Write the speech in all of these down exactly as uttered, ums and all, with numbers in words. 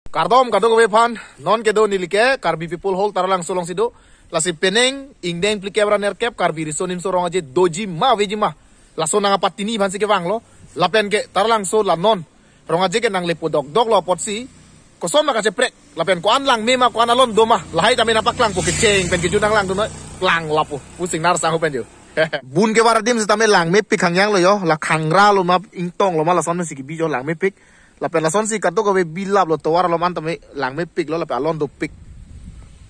Kardom kadokave aphan, non kedo neli ke Karbi People Hall Taralangso alongsi do. Lasi penang ingdeng phlikep ra nerkep Karbi Riso Nimso Rong Aje doji ma aveji ma, laso nangkapatini aphansi kevanglo. Lapen ke Taralangso la non Rong Aje ke nanglepo dokdoklo apotsi, koson ma kacheprek, lapen ko-an langme ma, ko-an alon do ma, lahai tame nangpaklangpo, kecheng pen kejut nanglang dunoi, klang lapu, pu singnar sangho pen jo. Bun kevar adim sitame langmepik hangyang lo jo, la khangra lo ma, ingtong lo ma, lason si kebi jo langmepik. Lapen lasonsi kadokave bilap lo, tovar along an tame langmepik lo, lapen alon dopik.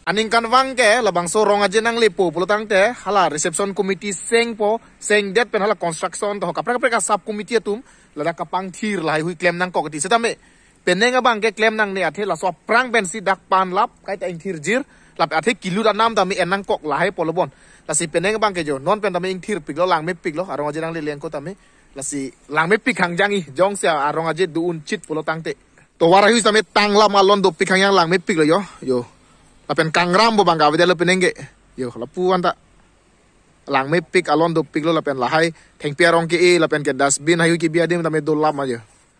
Aningkanvang ke labangso Rong Aje nanglepo pulo tangte, hala reception committee sengpo, sengdet pen hala construction to kaprek kaprek a sub committee atum ladak kapangthir lahai hui klem nangkok ti. Sitame penang abang ke klem nangne athe laso aphrang pensi dak panlap kaita ingthirjir, lapen athe kilut anam tame en nangkok lahai pulo bon. Lasi penang abang ke jo, non pen tame ingthirpik lo, langmepik lo, a Rong Aje nanglele angko tame. Lasi langmepik hangjang-i, jongsi a Rong Aje do-un chit pulo tangte. Tovar ahut tame tanglam, alon dopik hangyang, langmepik lo jo, jo. Lapen kangram bo abang ke avedetlo penang ke. Jo, lapu anta. Langmepik, alon dopik lo, lapen lahai thengpi arong ke-e, lapen ke dustbin hayu kebi adim tame dolam ajo.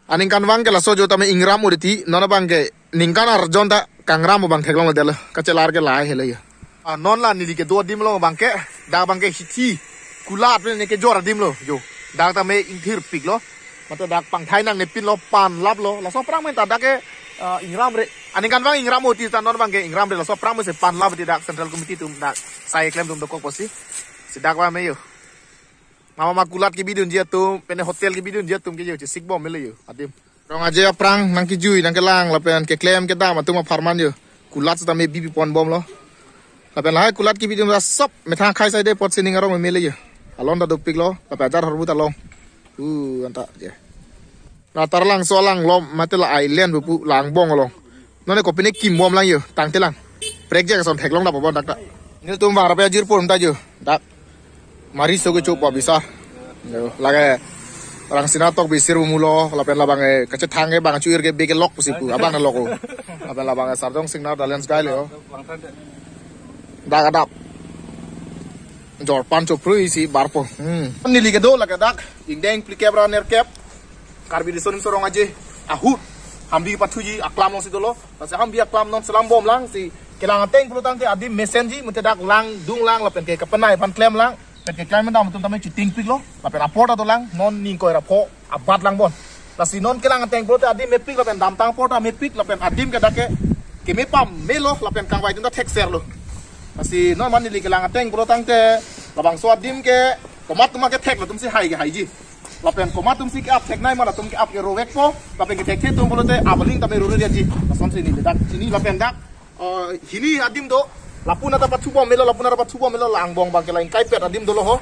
Aningkanvang ke laso jo tame ingram uriti, non abang ke ningkan arjon ta kangram abang theklongledetlo, kachelar ke lahai helo jo. Ah, non la neli kedo adim along abang ke, dak abang ke hithi, kulat pen ne kejor adim lo, jo. Dak tame ingthirpik lo, mate dak pangthai nangnepin lo, panlap lo, laso aphrang pen ta dak ke, ah, ingramre. Aningkanvang ingram uriti ta, non abang ke ingramre, laso aphrang pensi panlap ti dak Central Committee atum dak sai klem atum dokok apotsi. Si dak abang me jo. Mama ma kulat kebidunji atum, pen hotel kebidunji atum ke jo, chesik bom mele jo, adim. Rong Aje aphrang nangkejui, nangkelang, lapen keklem kedam atum apharman jo. Kulat sitame bibi ponbomlo. Lapen lahai kulat kebidun ta sop methang khai saide apotsi ning arong mele jo. Alon ta dopik lo, lapen ajar horbu ta long. Uh, anta jo. La Taralangso alanglom, mate la island pupu, langbong along. Non ke kopine kimbomlang jo, tangtelang. Prekjak ason theklong dap abon dak ta. Nelitum vang ra pe ajirpo ta jo. Dak. Mari so kecho pa bisa. Jo, lake Rangsina tok bisir bu mulo, lapen labang ke kachethang ke bang chuir ke bek ke lok pusi pu, abang na lok o. Lapen labang ke Sarjong Singnar Dalian Sky le o. Dak adap. Jorpan choprui si barpo. Hmm. Neli kedo lake dak, ingdeng phlikep ra nerkep Karbi Riso Nimso Rong Aje ahut hambi pathuji aklam alongsi dolo. Lasi hambi aklam non selam bomlang, si kelang ateng pulo tangte adim mesenji, mate dak langdunglang, lapen ke kapenai aphan klemlang, pen keklem dam atum tame chitingpik lo, lapen apor ta dolang, non ning koi ra pho abat lang bon. Lasi non kelang ateng pulote adim mepik, lapen damtang apor ta mepik, lapen adim ke dak ke keme pamelo, lapen kangvai atum ta thekser lo. Lasi non man neli kelang ateng pulo tangte, labangso adim ke komat atum ke thek, latum si hai ke haiji. Lapen komat atum si ke-ap theknei ma, latum ke-ap ke rovekpo, lapen kethekthe atum pulote avaling tame rore diaji. Lasonsi neli dak chini, lapen dak, eh, hini adim do, lapu nata pathu bom melo, lapu nata pathu bom melo, la angbong abang ke la ingkaipet adim dolo ho.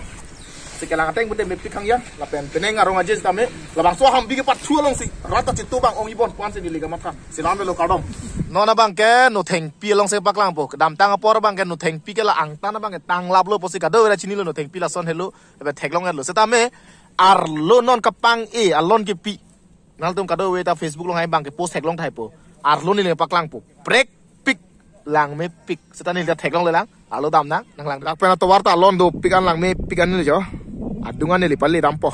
Si kelang ateng pute mepik hangyang, lapen penang a Rong Aje sitame, labangso hambi ke pathu alongsi, rat ta chitu bang ong ibon puan si neli kamatha. Selam melo kardom. Non abang ke Nothengpi alongsi paklangpo, kedamtang apor abang ke Nothengpi ke la angtan abang ke tanglaplo pusi kadokave ta chinilo, Nothengpi lason helo, lapen theklonglo. Sitame, arlo non kapang-e alon kepi. Nangtum kadokave ta Facebook along hai abang ke post theklong thaipo. Arlo neli paklangpo. Prekpik, langmepik. Seta neli ta theklonglelang. Arlo damnang, nanglang. Dak pen atovar ta alon dopik an, langmepik an neli jo. Adung an neli pale dampo.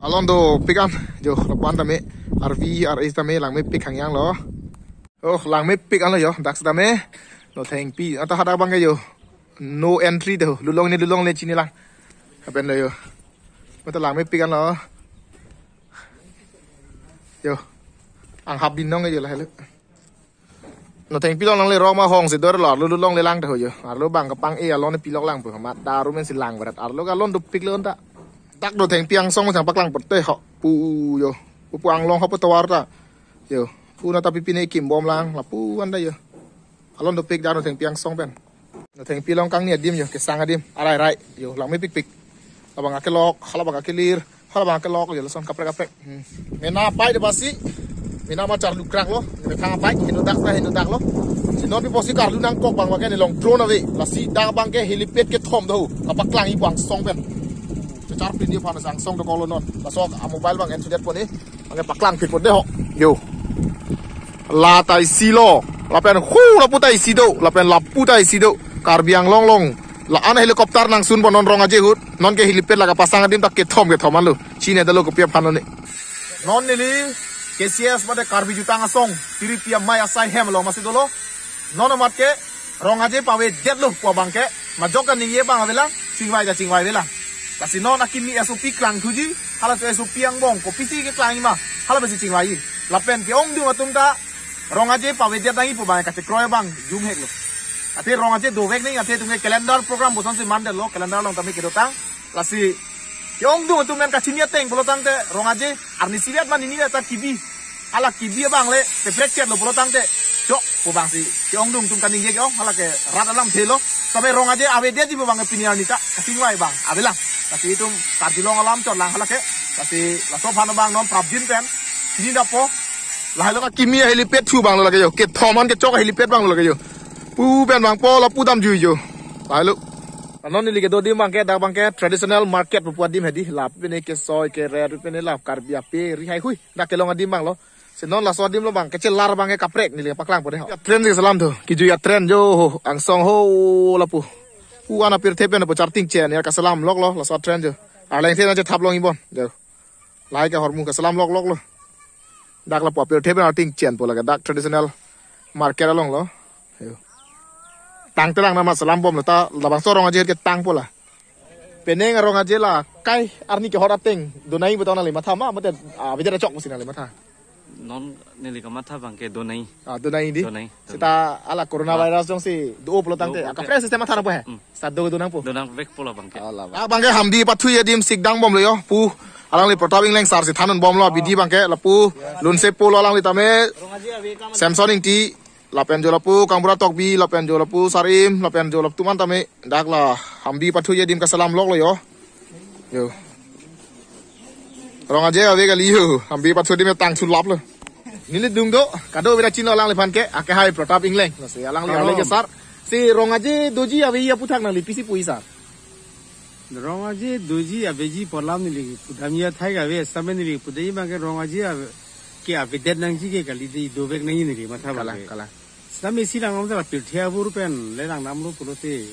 Alon dopik an jo, lapu an tame, R V, R S tame langmepik hangyang lo. Oh, langmepik an lo jo, dak sitame. Nothengpi, anta hadak abang ke jo. No entry do, lulong ne lulongle chinilang. Lapen lo jo. Mate langmepik an lo. Jo. Anghap binong jo lahelo. Nothengpi along nangle rong ma hong si dor lo, arlo lulonglelang do jo. Arlo abang kapang-e alon pilok langpo, mat daru men si lang berat. Arlo ke alon dopik lo anta. Dak Nothengpi angsong sang paklang pute ho. Pu jo. Pu pu anglong ho pu tovar ta. Jo. Pu nata pipine kimbomlang, lapu anta jo. Alon dopik dak Nothengpi angsong pen. Nothengpi along kangni adim jo, kesang adim, arai rai, jo, langmepikpik. Labang akelok, halabang akelir, halabang akelok, jo, lason kaprek kaprek. Hmm. Mena apai de basi, mena ma charlukrak lo, methang apai, henodak ta henodak lo. Si non pi pusi karlu nangkok abang abang ke ne long drone ave, lasi dak abang ke helipad kethom do, kapaklang ipo angsong pen. Chechar pin di aphan angsong dokoklo non, laso a mobile abang en sudet pon e. Anke paklang phit pute ho. Jo. La ta isi lo. Lapen hu lapu ta isi do. Lapen lapu ta isi do. Karbi Anglong along. La an helicopter nangsun pon non Rong Aje ahut. Non ke helipad la kapasang adim ta kethom kethom an lo. Chinedetlo kopi aphan lo ne. Non neli K C S mate Karbi Jutang Asong, Tiripi Amei asai hem along masi dolo. Non amat ke Rong Aje pavedetlo pu abang ke, majok kaningje abang avelang, chingvai ta chingvai avelang. Lasi non akimi S O P klangthuji, hala S O P angbong kopisi keklangji ma, hala pensi chingvai. Lapen ke-ongdung atum ta Rong Aje pavedet nangji pu abang kachekroi abang jumheklo. Athe Rong Aje dovek nangji athe atum ke calendar program bosonsi mandetlo, calendar along tame kedotang. Lasi ke-ongdung atum pen kachini ateng pulo tangte Rong Aje arni isivet ma nini ta kibi. Hala kibi abang le separate chetlo pulo tangte chok pu abangsi ke-ongdung atum kaningje ke-ong, hala ke rat alamthelo. Sampai Rong Aje avedetji pu abang pini arni ta kachingvai abang avelang. Lasi itum karjulong alam chotlang hala ke. Lasi laso aphan abang non prapjin pen chini dapo. Lahelo akimi helipad thu abanglo lake jo. Kethom an kechok helipad abanglo lake jo. Pu pen abang po lapu damjui jo. Lahelo. Non neli kedo adim abang ke, dak abang ke traditional market pu adim hedi. Lapu pen kesoi keret pen la Karbi ape ri haihui. Dak kelong adim abanglo. Si non laso adim lo abang ke chelar abang ke kaprek neli paklangpo dei ho. Train si salam thu. Kejui a-train jo ho, angsong ho lapu. Pu an apirthe pen pu charting chen ya kasalam loklo laso a-train jo. Arleng the na chethap longji bon. Jo. Lahai ke ahormu kasalam lokloklo. Dak lapu apirthe pen arting chenpo lake dak traditional market alonglo. Yo. Tangte lang nama salam bomlo ta labangso Rong Aje ketangpo la. Penang Rong Aje la kai arni kehor ateng donangji pu ta nangli matha ma mate, ah, avedet chok pusi nangli matha? Non neli kamatha abang ke donangji. Ah, donangji dei. Donangji. Seta hala coronavirus jongsi do pulo tangte. Do pulo. Akaprek system matha nangpo he. Hmm. Seta do donangpo. Donangvekpo la abang ke. Ala abang. Ah, abang ke Hamdi pathuji adim sikdang bomlo jo. Pu alangli Pratap Engleng sir si thandun bomlo abidi abang ke lapu lunsepo lo alangli tame. Samson Ingti lapen jo lapu Kangbura Tokbi lapen jo lapu Sarim lapen jo lapu atum an tame dak la Hamdi pathuji adim kasalam loklo jo. Jo. Rong Aje ave kali jo. Hamdi pathu adim tang sulaplo. Neli dung do, kadokave ta chinilo alangliphan ke, ake hai Pratap Engleng. Lasi alangli, kardom, arleng ke sir. Si Rong Aje doji aveji aphuthak nangli pisi puji sir? Rong Aje doji aveji pu alam neli pudamji athai kave, seta neli pudamji abang ke Rong Aje ave, ke avedet nangji ke kali dei, dovek nangji neli matha abang ke. Kalang, kalang. Seta isi lang nang ta pirthe abur pen le lang damlo pulote.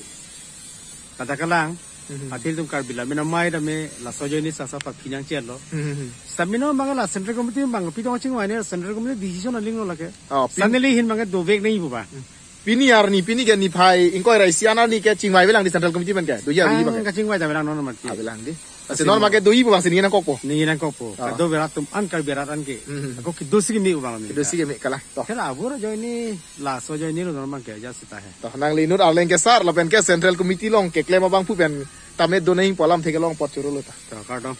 Kata kalang. Mhm. Athil atum Karbi Lammet Amei tame laso ajoine sasa paphi nangchetlo. Mhm. Seta non abang la Central Committee abang pi tong chingvai ne Central Committee decision alinglo lake. Oh, pin- Suddenly hin abang ke dovek nangji pu ba. Hmm. Pini arni, pini ke niphai ingkoi ra isi an arni ke chingvai avelang dei Central Committee pen ke. Doji aveji abang ke. Ang kachingvai ta avelang non amat ke. Avelang dei. Lasi non abang ke doji pu abangsi ningje nangkokpo. Ningje nangkokpo. Ah. Kadokave rat atum an Karbi rat an ke. Mhm. Ako kedosi keme pu abang. Kedosi keme kalang. To. Ke la abur ajoine laso ajoine lo non abang ke ajat seta he. To, nangli inut arleng ke sir lapen ke Central Committee along keklem abangphu pen tame donangji pu alamthe kelong apot chorolo ta. To, kardom.